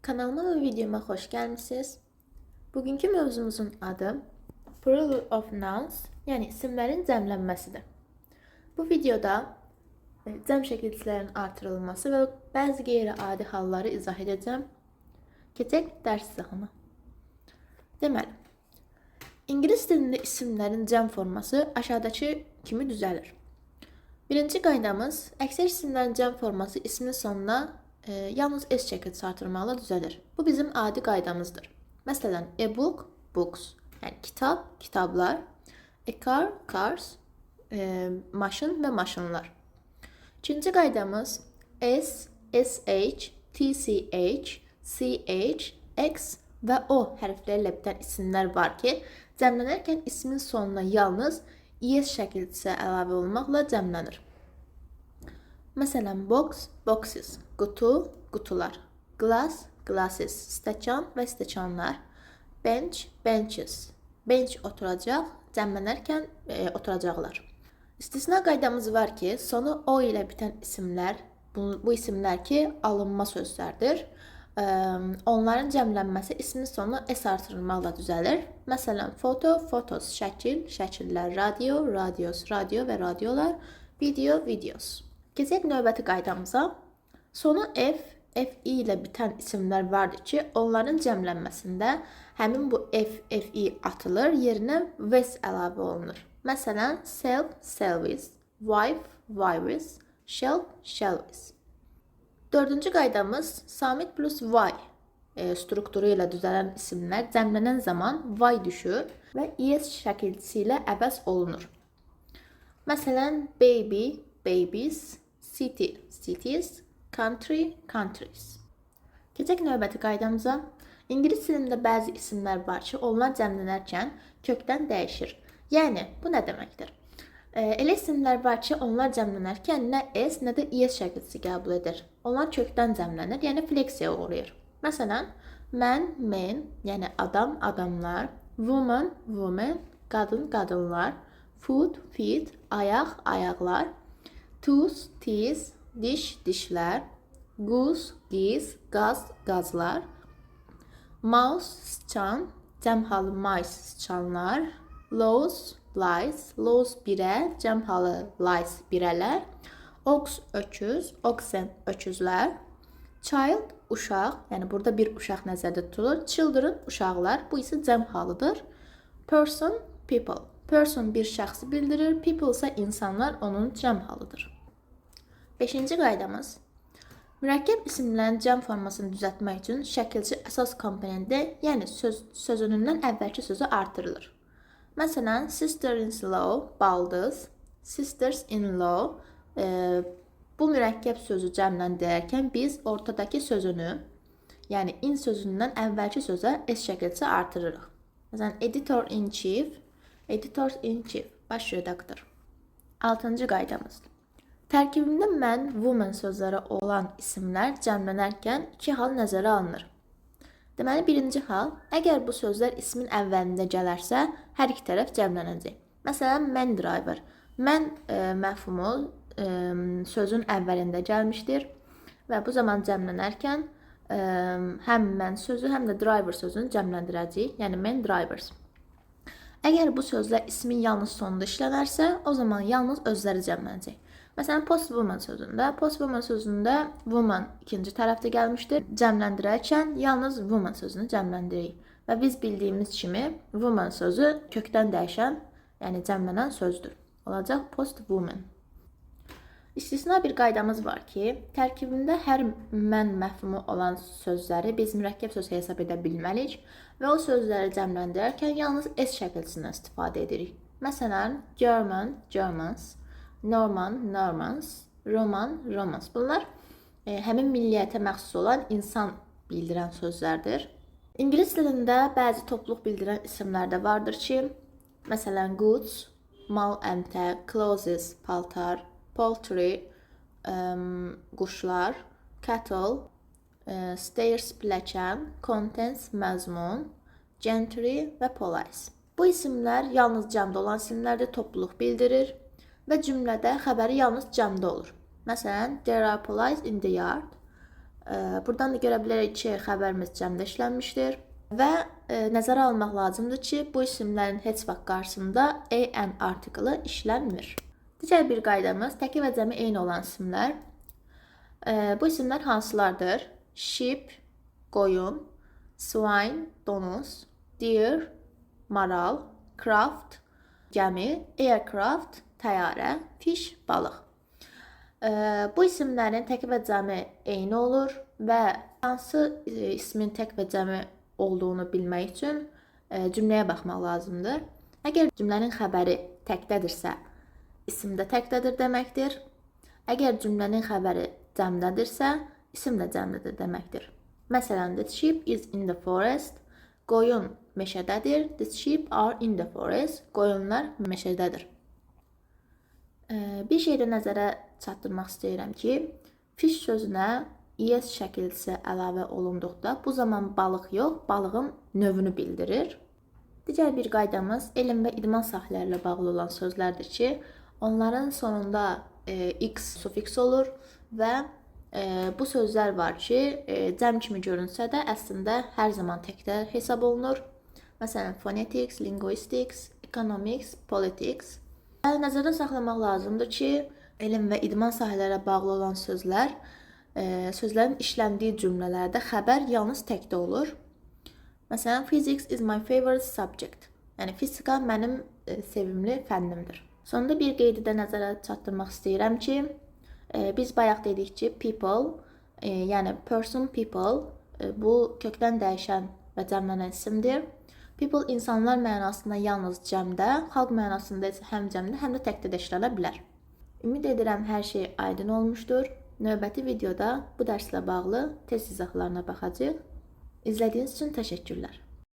Kanalıma və videoma xoş gəlmisiniz. Bugünkü mövzumuzun adı Plural of Nouns, yəni isimlərin cəmlənməsidir. Bu videoda cəm şəkilçilərin artırılması və bəzi qeyri-adi halları izah edəcəm. Keçək dərs izahına. Deməli, İngilis dilində isimlərin cəm forması aşağıdakı kimi düzəlir. Birinci qaydamız, əksər isimlərin cəm forması ismin sonuna yalnız s şəkilçisi artırmaqla düzəlir. Bu bizim adi qaydamızdır. Məsələn, a book, books, yəni kitab, kitablar, a car, cars, maşın və maşınlar. İkinci qaydamız S, SH, TCH, CH, X və O hərfləri ilə bitən isimlər var ki, cəmlənərkən ismin sonuna yalnız ES şəkilçisi əlavə olunmaqla cəmlənir. Məsələn, box, boxes, qutu, qutular, glass, glasses, stəkan və stəkanlar, bench, benches, bench oturacaq, cəmlənərkən oturacaqlar. İstisna qaydamız var ki, sonu o ilə bitən isimlər, bu isimlər ki, alınma sözlərdir. Onların cəmlənməsi ismin sonuna s artırılmaqla düzəlir. Məsələn, photo, photos, şəkil, şəkillər, radio, radios, radio və radiolar, video, videos. Keçək növbəti qaydamıza. Sonu F, FI ilə bitən isimlər vardır ki, onların cəmlənməsində həmin bu F, FI atılır, yerinə ves əlavə olunur. Məsələn, self, selves, wife, wives, shelf, shelves. Dördüncü qaydamız samit plus y strukturu ilə düzələn isimlər cəmlənən zaman y düşür və es şəkilçisi ilə əvəz olunur. Məsələn, baby, babies, city, cities, country, countries. Keçək növbəti qaydamıza. İngilis dilində bəzi isimlər var ki, onlar cəmlənərkən kökdən dəyişir. Yəni, bu nə deməkdir? Elə isimlər var ki, onlar cəmlənərkən nə s, nə də es şəkilçisi qəbul edir. Onlar kökdən cəmlənir, yəni fleksiyaya uğrayır. Məsələn, man, men, yəni adam, adamlar, woman, women, qadın, qadınlar, foot, feet, ayaq, ayaqlar, tooth, teeth, diş, dişlər, goose, geese, qaz, qazlar, mouse, sıçan, cəm halı mice, sıçanlar, louse, lice, louse birə, cəm halı lice birələr, ox öküz, oxen öküzlər, child uşaq, yəni burada bir uşaq nəzərdə tutulur, children uşaqlar, bu isə cəm halıdır. Person, people. Person bir şəxsi bildirir, people isə insanlar, onun cəm halıdır. Beşinci qaydamız. Mürəkkəb isimlərin cəm formasını düzəltmək üçün şəkilçi əsas komponenti, yəni söz sözünündən əvvəlki sözü artırılır. Məsələn, sister-in-law, baldız, sisters-in-law, bu mürəkkəb sözü cəmləndirərkən biz ortadakı sözünü, yəni in sözündən əvvəlki sözə s şəkilçisi artırırıq. Məsələn, editor-in-chief, editors-in-chief, baş redaktor. Altıncı qaydamız. Tərkibində man, woman sözləri olan isimlər cəmlənərkən iki hal nəzərə alınır. Deməli, birinci hal, əgər bu sözlər ismin əvvəlində gələrsə, hər iki tərəf cəmlənəcək. Məsələn, man driver. Man məfhumu sözün əvvəlində gəlmişdir və bu zaman cəmlənərkən həm man sözü, həm də driver sözünü cəmləndirəcəyik. Yəni, man drivers. Əgər bu sözlər ismin yalnız sonunda işlənərsə, o zaman yalnız özləri cəmlənəcək. Məsələn, postwoman sözündə, postwoman sözündə woman ikinci tərəfdə gəlmişdir. Cəmləndirərkən yalnız woman sözünü cəmləndiririk. Və biz bildiyimiz kimi woman sözü kökdən dəyişən, yəni cəmlənən sözdür. Olacaq postwoman. İstisna bir qaydamız var ki, tərkibində hər man məfhumu olan sözləri biz mürəkkəb söz hesab edə bilməliyik və o sözləri cəmləndirərkən yalnız s şəkilçisindən istifadə edirik. Məsələn, German, Germans, Norman, Normans, Roman, Romans. Bunlar həmin milliyyətə məxsus olan insan bildirən sözlərdir. İngilis dilində bəzi topluluq bildirən isimlər də vardır ki, məsələn, goods, mal, əmtə, clothes, paltar, poultry, quşlar, cattle, stairs, pilləkən, contents, məzmun, gentry və police. Bu isimlər yalnız cəmdə olan isimlərdir, topluluq bildirir və cümlədə xəbəri yalnız cəmdə olur. Məsələn, there are police in the yard. Buradan da görə bilərik ki, xəbərimiz cəmdə işlənmişdir. Və nəzərə almaq lazımdır ki, bu isimlərin heç vaxt qarşısında an artiklı işlənmir. Digər bir qaydamız təki və cəmi eyni olan isimlər. Bu isimlər hansılardır? Sheep, qoyun, swine, donuz, deer, maral, craft, gəmi, aircraft, təyyarə, fish, balıq. Bu isimlərin təki və cəmi eyni olur və hansı ismin tək və cəmi olduğunu bilmək üçün cümləyə baxmaq lazımdır. Əgər cümlənin xəbəri təkdədirsə, isim də təkdədir deməkdir. Əgər cümlənin xəbəri cəmdədirsə, isim də cəmdədir deməkdir. Məsələn, the sheep is in the forest. Qoyun meşədədir. The sheep are in the forest. Qoyunlar meşədədir. Bir şey də nəzərə çatdırmaq istəyirəm ki, fish sözünə es şəkilçisi əlavə olunduqda bu zaman balıq yox, balığın növünü bildirir. Digər bir qaydamız elm və idman sahələri ilə bağlı olan sözlərdir ki, onların sonunda x sufiks olur və bu sözlər var ki, cəm kimi görünsə də əslində hər zaman təkdə hesab olunur. Məsələn, phonetics, linguistics, economics, politics. Nəzərdə saxlamaq lazımdır ki, elm və idman sahələrə bağlı olan sözlər, sözlərin işləndiyi cümlələrdə xəbər yalnız təkdə olur. Məsələn, physics is my favorite subject. Yəni fizika mənim sevimli fənnimdir. Sonda bir qeydi də nəzərə çatdırmaq istəyirəm ki, biz bayaq dedik ki, people, yəni person, people bu kökdən dəyişən və cəmlənən isimdir. People insanlar mənasında yalnız cəmdə, xalq mənasında isə həm cəmdə, həm də təkdə də işlənə bilər. Ümid edirəm hər şey aydın olmuşdur. Növbəti videoda bu dərslə bağlı test izahlarına baxacağıq. İzlədiyiniz üçün təşəkkürlər.